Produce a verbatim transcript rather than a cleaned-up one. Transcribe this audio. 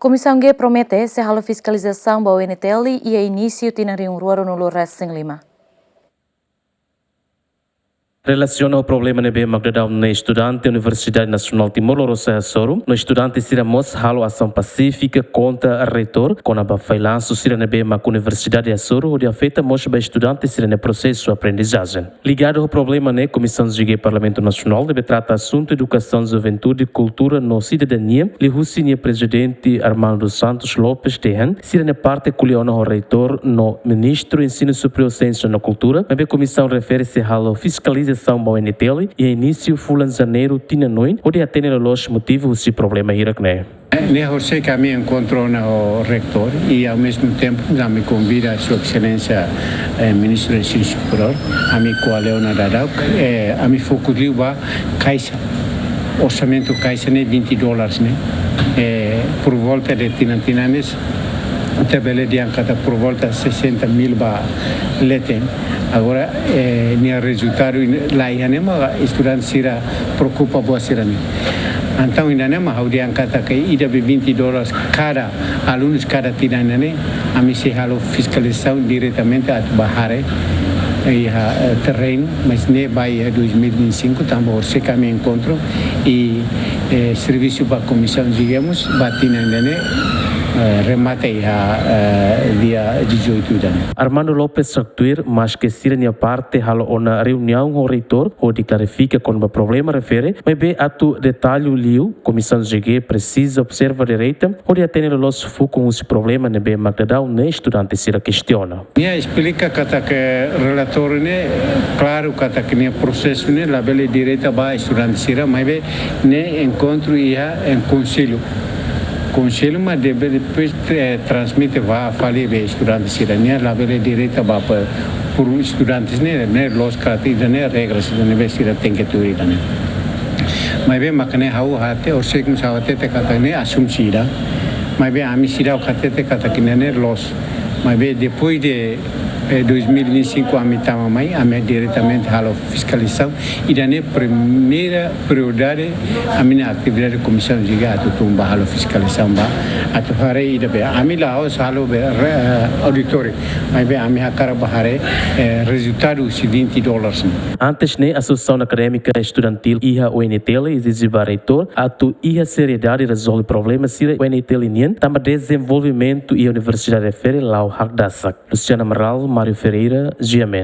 Komisaun G promete sei halo fiskalizasaun ba U N T L iha inísiu tinan rihun rua ruanulu resin lima. Relasiona ho problema ne'ebé mak daudaun ne'e, estudante Universidade Nasionál Timor Loroso hasoru no estudante sira mós halo asaun pasífika kontra reitór kona-ba fallansu sira ne'ebé mak universidade hasoru hodi afeta mós ba estudante sira-nia prosesu aprendizajen. Ligadu ho problema ne'e, Komisaun G Parlamentu Nasionál ne'ebé trata asuntu edukasaun, juventude, kultura no sidadania, liuhusi nia prezidente Armando Santos Lopes dehan, sira-nia parte ko'alia ona ho reitór no Ministru Ensinu Superiór, Siénsia no Kultura, maibé komisaun refere sei halo fiskalizasaun ba U N T L iha inísiu fulan Janeiru tinan oin, hodi hatene loloos motivu husi problema hirak ne'e. Ne'e horisehik ami enkontru ona ho reitór i, ao mesmo tempo, ami konvida Sua Exelénsia, eh, Ministru Ensinu Superiór, ami ko'alia ona daudauk, eh, ami fokus liu ba kaixa, orsamentu kaixa ne'e vinte dólares ne'e, eh, por volta de tinan-tinan ne'e, ita bele dehan katak por volta sessenta mil ba leten. Agora, eh, nia rezultadu la iha ne'e mak estudante sira preokupa buat sira-ne'e. Entaun, ida-ne'e mak ha'u dehan katak ida be vinte dólares kada alunus kada tinan ne'e, ami sei halo fiskalizasaun diretamente atu bá haree iha, eh, terrenu, mas ne'e ba iha dois mil e vinte e cinco, tanba horisehik ami enkontru i, eh, servisu ba Komisaun G mós ba tinan ne'e, eh, remata iha, eh, dia dezoito ida-ne'e. Armando Lopes haktuir, maske sira-nia parte halo ona reuniaun ho reitór hodi klarifika kona-ba problema refere, maibé atu detallu liu, Komisaun G presiza observa direta hodi hatene loloos fukun husi problema ne'ebé mak daudaun ne'e estudante sira kestiona. Nia esplika katak relatóriu ne'e klaru katak nia prosesu ne'e labele direta ba estudante sira, maibé ne'e enkontru iha, eh, konsellu. Konsellu mak deve depois, eh, transmite ba fali ba estudante sira, ne'e labele direta ba, ba, por estudante ne'e, ne'e loos katak ida-ne'e regras ida-ne'ebé sira tenke tuir ida-ne'e. Maibé mak ne'e ha'u hatete, horisehik mós ha'u hatete katak ne'e asumsi ida. Maibé ami seidauk hatete katak ne'e loos. Maibé depois de, eh, dois mil e vinte e cinco ami tama mai, ami diretamente halo fiskalizasaun. Ida-ne'e primeira prioridade ami-nia atividade Komisaun G atu tun ba halo fiskalizasaun ba, atu haree ida be. Ami la'ós halo be re-, eh, auditóriu, maibé ami hakarak ba haree, eh, rezultadu husi vinte dólares ne'e. Antes ne'e, Asosiasaun Akadémika Estudantil iha U N T L ezije ba reitór atu iha seriedade rezolve problema sira U N T L nian, tanba dezenvolvimentu iha universidade refere la'o hakdasak. Luciana Amaral, Mário Ferreira, G M N.